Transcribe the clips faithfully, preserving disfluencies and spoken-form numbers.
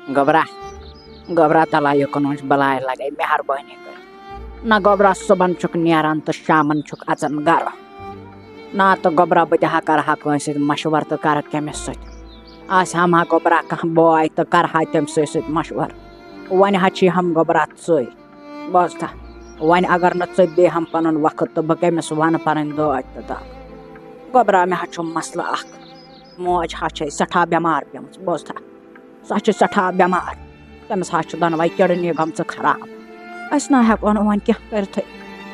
گوٚبرا، گوٚبرا، تلا یُکُن وٕچھ، بلاے لگے، مہربٲنی کٔرِتھ۔ نہ گوٚبرا، صُبحن چھُکھ نیران تہٕ شامن چھُکھ اژان گرٕ۔ نہ تہٕ گوٚبرا، بہٕ تہِ ہا کرٕ ہا کٲنٛسہِ سۭتۍ مشورٕ تہٕ کرٕ کٔمِس سۭتۍ؟ آسہِ ہا ما گوٚبرا کانٛہہ بوے تہٕ کرٕ ہا تٔمۍ سٕے سۭتۍ مشورٕ۔ وۄنۍ ہا چھِ ہم گوٚبرا ژٕے۔ بوز تھا، وۄنۍ اگر نہٕ ژٕ دِ ہم پنُن وقت تہٕ بہٕ کٔمِس ونہٕ پنٕنۍ دٲدۍ تہٕ دَگ؟ گوٚبرا، مےٚ ہا چھُ مسلہٕ اکھ۔ موج ہا چھے سٮ۪ٹھاہ بٮ۪مار پیمٕژ، بوز تھا۔ سۄ چھِ سٮ۪ٹھاہ بٮ۪مار۔ تٔمِس ہا چھُ دۄنوَے کِڈنی گٔمژٕ خراب۔ أسۍ نہ ہٮ۪کو نہٕ وۄنۍ کینٛہہ کٔرِتھٕے۔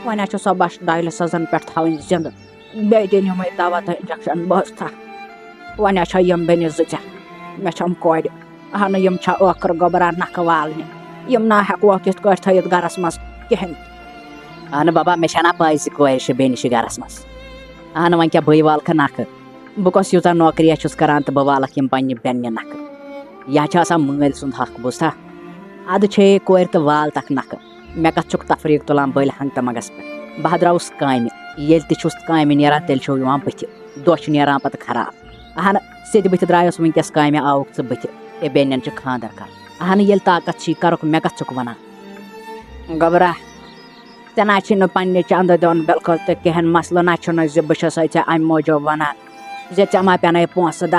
وۄنۍ ہا چھُ سۄ بَش ڈایلِسَسَن پٮ۪ٹھ تھاوٕنۍ زِندٕ۔ بیٚیہِ دِنۍ یِمَے دوا تہٕ اِنجَکشَن، بوز تھا۔ وۄنۍ ہا چھےٚ یِم بیٚنہِ زٕ ژےٚ۔ مےٚ چھَم کورِ۔ اہنہٕ، یِم چھا ٲخٕر گوٚبرا نَکھٕ والنہِ؟ یِم نہ ہٮ۪کوکھ یِتھ کٲٹھۍ تھٲیِتھ گَرَس منٛز کِہیٖنۍ۔ اہنہٕ بابا، مےٚ چھَنا پَے زِ کورِ چھِ بیٚنہِ چھِ گَرَس منٛز۔ اہنہٕ، وۄنۍ کیٛاہ بٕے والکھٕ نَکھٕ؟ بہٕ کۄس یوٗژاہ نوکریا چھُس کران تہٕ بہٕ والکھ یِم پننہِ بیٚنہِ نکھٕ؟ یہِ ہا چھِ آسان مٲلۍ سُنٛد حق، بوٗزتھا؟ اَدٕ چھے کورِ تہٕ وال تکھ نکھٕ۔ مےٚ کتھ چھُکھ تفریٖق تُلان بٔلۍ ہنٛگ تہٕ منٛگس پٮ۪ٹھ؟ بہٕ ہا درٛاوُس کامہِ۔ ییٚلہِ تہِ چھُس کامہِ نیران، تیٚلہِ چھُو یِوان بٕتھِ۔ دۄہ چھُ نیران پتہٕ خراب۔ اہن، سیٚدِ بٕتھِ درٛایوس وٕنکیٚس کامہِ، آوُکھ ژٕ بٕتھِ۔ ہے، بیٚنٮ۪ن چھُ خانٛدر کرُن۔ اہن، ییٚلہِ طاقت چھی، کرُکھ، مےٚ کتھ چھُکھ ونان؟ گوٚبرا، ژےٚ نہ چھُے نہٕ پننہِ چندٕ دیُن بالکل تہِ کِہینۍ۔ مسلہٕ نہ چھُنہٕ زِ بہٕ چھُسے ژےٚ امہِ موٗجوٗب ونان زِ ژےٚ ما پینے پونٛسہٕ دَہ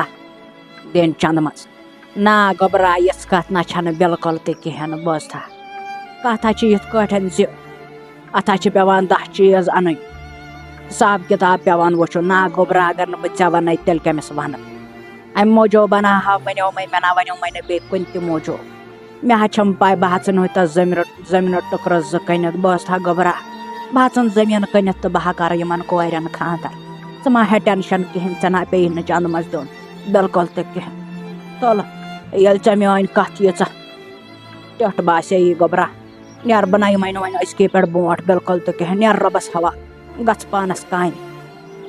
دِنۍ چندٕ منٛز۔ نا گوٚبرا، یِژھ کتھ نہ چھنہٕ بالکل تہِ کِہینۍ۔ بوزتھا، کتھ ہا چھِ یِتھ کٲٹھۍ زِ اتھ ہا چھِ پیوان دَہ چیٖز انٕنۍ، حساب کتاب پیوان وٕچھُن۔ نا گوٚبرا، اگر نہٕ بہٕ ژےٚ ونَے، تیٚلہِ کٔمِس ونہٕ؟ امہِ موٗجوٗب بناوہا، ونیومے مےٚ، نہ ونیومے نہٕ بیٚیہِ کُنہِ تہِ موٗجوٗب۔ مےٚ ہا چھَم پَے، بہٕ ہا ژھٕنہٕ تَتھ زٔمیٖنہٕ، زٔمیٖنہٕ ٹُکرَس زٕ کٕنِتھ۔ بہٕ ٲسٕس ہا گوٚبرا، بہٕ ہا ژھٕنہٕ زٔمیٖن کٕنِتھ تہٕ بہٕ ہا کَرٕ یِمَن کورٮ۪ن خانٛدر۔ ژٕ ما ہےٚ ٹٮ۪نشَن کِہیٖنۍ، ژےٚ نہ پیٚیی نہٕ چَندٕ منٛز دیُن، بِلکُل تہِ کِہیٖنۍ۔ تُل، ییٚلہِ ژےٚ میٛٲنۍ کَتھ ییٖژاہ ٹیٚٹھ باسے یی گوٚبرا، نیر بہٕ نہ یِمَے نہٕ وۄنۍ أزکے پٮ۪ٹھ برونٛٹھ، بِلکُل تہِ کِہیٖنۍ۔ نیر رۄبَس حوالہٕ، گژھ پانَس کامہِ۔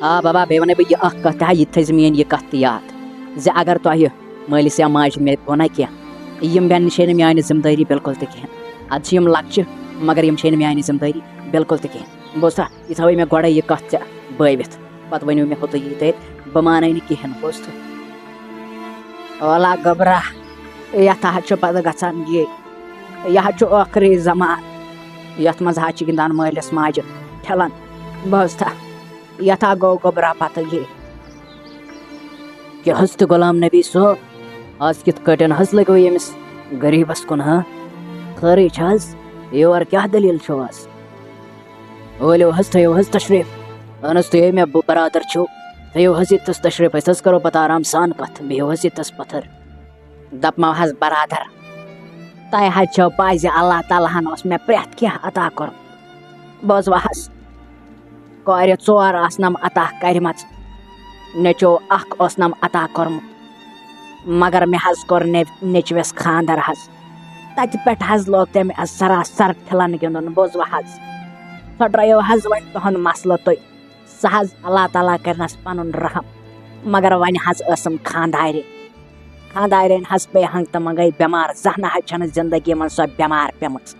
آ بابا، بیٚیہِ وَنَے بہٕ یہِ اَکھ کَتھ تہِ ہا، یہِ تہِ تھٲیزِ میٛٲنۍ یہِ کَتھ تہِ یاد زِ اگر تۄہہِ مٲلِس یا ماجہِ مےٚ ووٚنا کینٛہہ، یِم بیٚنہِ چھے نہٕ میٛانہِ ذِمہٕ دٲری بِلکُل تہِ کِہیٖنۍ۔ اَدٕ چھِ یِم لۄکچہِ، مگر یِم چھے نہٕ میٛانہِ ذِمہٕ دٲری بِلکُل تہِ کِہیٖنۍ۔ بوزتھا، یہِ تھاوَے مےٚ گۄڈَے یہِ کَتھ ژےٚ بٲوِتھ، پَتہٕ ؤنِو مےٚ ہُتُے ییٖتۍ، بہٕ مانَے نہٕ کِہیٖنۍ، بوزتھٕ؟ اولا گوٚبرا، یَتھ حظ چھُ پَتہٕ گژھان یہِ، یہِ حظ چھُ ٲخری زمان، یَتھ منٛز حظ چھِ گِنٛدان مٲلِس ماجہِ ٹھِلَن۔ بوزتھا، یَتھ ہا گوٚو گوٚبرا پَتہٕ یہِ۔ کیٛاہ حظ تہٕ غلام نبی صٲب، آز کِتھ کٲٹھۍ حظ لٔگِو ییٚمِس غریٖبَس کُن، ہا؟ خٲرٕے چھِ حظ؟ یور کیٛاہ دٔلیٖل چھو آز؟ ؤلِو حظ، تھٲیِو حظ تشریٖف۔ اہن حظ، تُہۍ ہے مےٚ ب-، برادر چھِو، تھٲیِو حظ ییٚتِتھَس تشریٖف، أسۍ حظ کَرو پَتہٕ آرام سان کَتھ، بِہِو حظ ییٚتِتھَس پَتھَر۔ دَپمو حظ برادر، تۄہہِ حظ چھو پَے زِ اللہ تعالیٰ ہَن اوس مےٚ پرٛٮ۪تھ کینٛہہ عطا کوٚرمُت۔ بوزوا حظ، کورِ ژور آسنم عطا کَرِمَژ، نیٚچو اَکھ اوسنم عطا کوٚرمُت، مگر مےٚ حظ کوٚر نے-، نیٚچوِس خانٛدر حظ۔ تَتہِ پٮ۪ٹھ حظ لوگ تٔمۍ سراسر ٹھِلَن گِنٛدُن۔ بوزوا حظ، پھٕٹرٲیِو حظ وۄنۍ تُہُنٛد مسلہٕ تُہۍ۔ سُہ حظ اللہ تعالیٰ کَرِنَس پَنُن رحم، مگر وۄنۍ حظ ٲسٕم خانٛدارِ۔ خانٛدارٮ۪ن حظ پیٚیہِ ہنٛگ تہٕ منٛگَے بٮ۪مار، زانٛہہ نہ حظ چھَنہٕ زِندگی منٛز سۄ بٮ۪مار پیٚمٕژ۔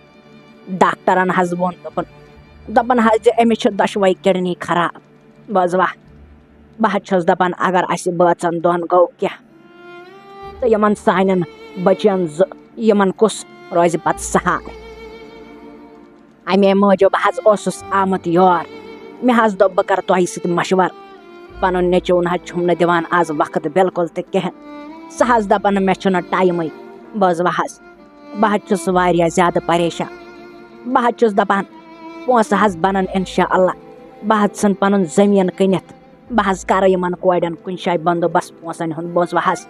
ڈاکٹرن حظ ووٚن، دوٚپُن، دوٚپُن حظ زِ أمِس چھِ دۄشوَے کِڈنی خراب۔ بوزوا، بہٕ حظ چھَس دَپان، اگر اَسہِ بٲژَن دۄن گوٚو کینٛہہ، تہٕ یِمَن سانٮ۪ن بٔچِیَن زٕ، یِمَن کُس روزِ پَتہٕ سہارٕ؟ اَمے موٗجوٗب حظ اوسُس آمُت یور۔ مےٚ حظ دوٚپ، بہٕ کَرٕ تۄہہِ سۭتۍ مَشوَرٕ۔ پَنُن نیٚچوٗ نہ حظ چھُم نہٕ دِوان آز وقت بِلکُل تہِ کِہیٖنۍ۔ سُہ حظ دَپان، مےٚ چھُنہٕ ٹایمٕے۔ بوزوا حظ، بہٕ حظ چھُس واریاہ زیادٕ پریشان۔ بہٕ حظ چھُس دَپان، پونٛسہٕ حظ بَنَن اِنشاء اللہ۔ بہٕ حظ ژھٕن پَنُن زٔمیٖن کٕنِتھ۔ بہٕ حظ کَرٕ یِمَن کورٮ۪ن کُنہِ جایہِ بندوبست پونٛسَن ہُنٛد، بوزوا حظ۔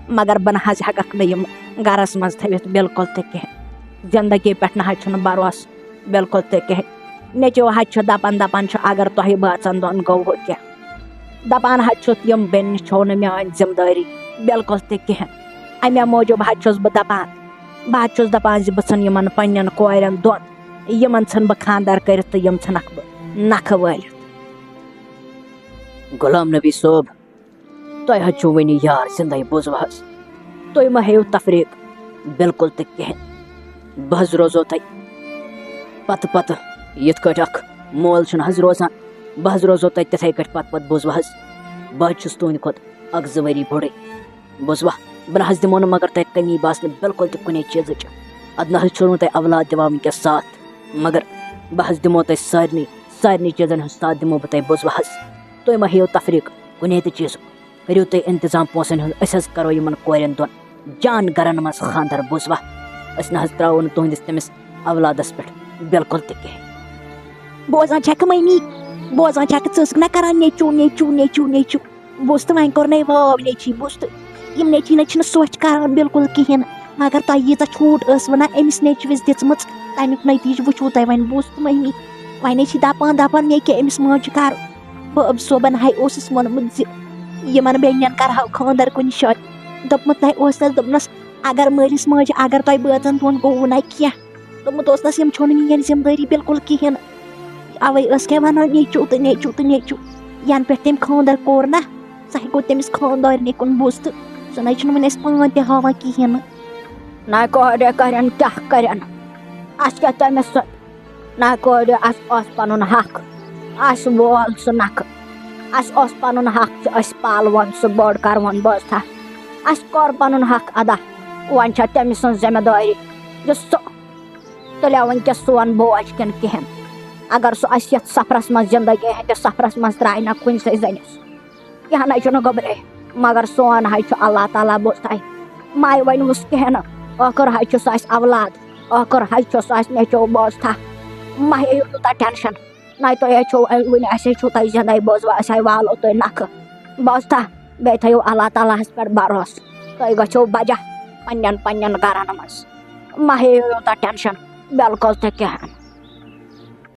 مگر بہٕ نہ حظ ہٮ۪کَکھ نہٕ یِم گَرَس منٛز تھٲوِتھ بِلکُل تہِ کِہیٖنۍ۔ زِندگی پٮ۪ٹھ نہ حظ چھُنہٕ بھروسہٕ بِلکُل تہِ کِہیٖنۍ۔ نیٚچو حظ چھُ دَپان، دَپان چھُ، اگر تۄہہِ بٲژَن دۄن گوٚو ہُہ کینٛہہ، دَپان حظ چھُ، یِم بیٚنہِ چھو نہٕ میٛٲنۍ ذِمہٕ دٲری بِلکُل تہِ کِہیٖنۍ۔ اَمے موٗجوٗب حظ چھُس بہٕ دَپان، بہٕ حظ چھُس دَپان زِ بہٕ ژھٕنہٕ یِمَن پنٛنٮ۪ن کورٮ۪ن دۄن، یِمَن ژھٕنہٕ بہٕ خانٛدر کٔرِتھ تہٕ یِم ژھٕنَکھ بہٕ نَکھٕ وٲلِتھ۔ غلام نبی صٲب، تۄہہِ حظ چھُو وٕنہِ یار زِندَے، بوٗزوٕ حظ؟ تُہۍ مہ ہیٚیِو تفریٖق بِلکُل تہِ کِہیٖنۍ۔ بہٕ حظ روزو تۄہہِ پَتہٕ پَتہٕ، یِتھ کٲٹھۍ اَکھ مول چھُنہٕ حظ روزان، بہٕ حظ روزو تۄہہِ تِتھَے کٲٹھۍ پَتہٕ پَتہٕ، بوٗزوٕ حظ؟ بہٕ حظ چھُس تُہٕنٛدِ کھۄتہٕ اَکھ زٕ ؤری بوٚڑٕے، بوٗزوا؟ بہٕ نہ حظ دِمو نہٕ مگر تۄہہِ کٔمی باسنہٕ بِلکُل تہِ کُنے چیٖزٕچ۔ اَدٕ نہ حظ چھُو نہٕ تۄہہِ اولاد دِوان وٕنکیٚس ساتھ، مگر بہٕ حظ دِمو تۄہہِ سارنٕے، سارنٕے چیٖزَن ہُنٛد ساتھ دِمو بہٕ تۄہہِ، بوٗزوٕ حظ؟ تُہۍ مہ ہیٚیِو تفریٖق کُنے تہِ چیٖزُک، کٔرِو تُہۍ اِنتظام پونٛسَن ہُنٛد، أسۍ حظ کَرو یِمَن کورٮ۪ن دۄن جان گَرَن منٛز خانٛدَر، بوٗزوا؟ أسۍ نہ حظ ترٛاوو نہٕ تُہٕنٛدِس تٔمِس اولادَس پٮ۪ٹھ بِلکُل تہِ کِہیٖنۍ۔ بوزان چھَکھ مٔمی، بوزان چھَکھ، ژٕ ٲسٕکھ نہ کَران نیٚچوٗ، نیٚچوٗ، نیٚچوٗ، نیٚچوٗ۔ بوٗزتہٕ وۄنۍ کوٚر نَے واو نیٚچی، بوٗزتہٕ؟ یِم نیٚچی نہ چھِنہٕ سۄچھ کَران بِلکُل کِہیٖنۍ۔ مگر تۄہہِ ییٖژاہ چھوٗٹ ٲس وَنان أمِس نیٚچوِس دِژمٕژ، تَمیُک نتیٖجہٕ وٕچھِو تۄہہِ وۄنۍ، بوٗزتہٕ مٔمی؟ وۄنۍ چھِ دَپان، دَپان مےٚ کیٛاہ أمِس ماجہِ کَرٕ؟ بٲب صٲبَن ہَے اوسُس ووٚنمُت زِ یِمَن بیٚنٮ۪ن کَرٕہاو خانٛدَر کُنہِ جایہِ۔ دوٚپمُت نَے اوسنَس، دوٚپنَس، اگر مٲلِس ماجہِ، اگر تۄہہِ بٲژَن دۄن گوٚوُ نَے کینٛہہ، دوٚپمُت اوسنَس، یِم چھو نہٕ میٛٲنۍ ذِمہٕ دٲری بِلکُل کِہیٖنۍ۔ اَوَے ٲس کیٛاہ وَنان، نیٚچوٗ تہٕ نیٚچوٗ تہٕ نیٚچوٗ۔ یَنہٕ پٮ۪ٹھ تٔمۍ خانٛدَر کوٚر نہ، سُہ ہَے گوٚو تٔمِس خانٛدارنہِ کُن، بوٗزتہٕ؟ سُہ نَے چھُنہٕ وۄنۍ اَسہِ پان تہِ ہاوان کِہیٖنۍ نہٕ۔ نہ کورِ کَرن کیٛاہ کَرن، اَسہِ کیٛاہ تٔمِس سۭتۍ؟ نہ کورِ، اَسہِ اوس پَنُن حق، اَسہِ وول سُہ نَکھٕ۔ اَسہِ اوس پَنُن حق زِ أسۍ پالوون سُہ بوٚڑ، کَرون بوزتھا۔ اَسہِ کوٚر پَنُن حق ادا۔ وۄنۍ چھےٚ تٔمۍ سٕنٛز ذِمہٕ دٲری زِ سُہ تُلہِ وٕنکیٚس سون بوج کِنہٕ کِہیٖنۍ۔ اگر سُہ اَسہِ یَتھ سفرَس منٛز، زِندگی ہٕنٛدِس سفرَس منٛز ترٛایہِ نہ کُنہِ سٕے زٔنِس، کینٛہہ نَے چھُنہٕ گوٚبرے۔ مگر سون ہَے چھُ اللہ تعالیٰ، بوزتھا۔ مَے وۄنۍ وُس کِہیٖنۍ نہٕ۔ ٲخٕر ہَے چھُ سُہ اَسہِ اولاد، ٲخٕر ہَے چھُ سُہ اَسہِ نیٚچو، بوزتھا۔ مہ ہیٚیِو یوٗتاہ ٹٮ۪نشَن۔ نَے تُہۍ ہے چھِو وٕنہِ، اَسہِ ہے چھُو تۄہہِ زِندَے، بوزوا؟ أسۍ ہے والو تُہۍ نَکھٕ، بوزتھا۔ بیٚیہِ تھٲیِو اللہ تعالیٰ ہَس پٮ۪ٹھ بھروسہٕ۔ تُہۍ گٔژھِو بَجا پنٛنٮ۪ن پنٛنٮ۪ن گَرَن منٛز۔ مہ ہیٚیِو یوٗتاہ ٹٮ۪نشَن، بِلکُل تہِ کِہیٖنۍ۔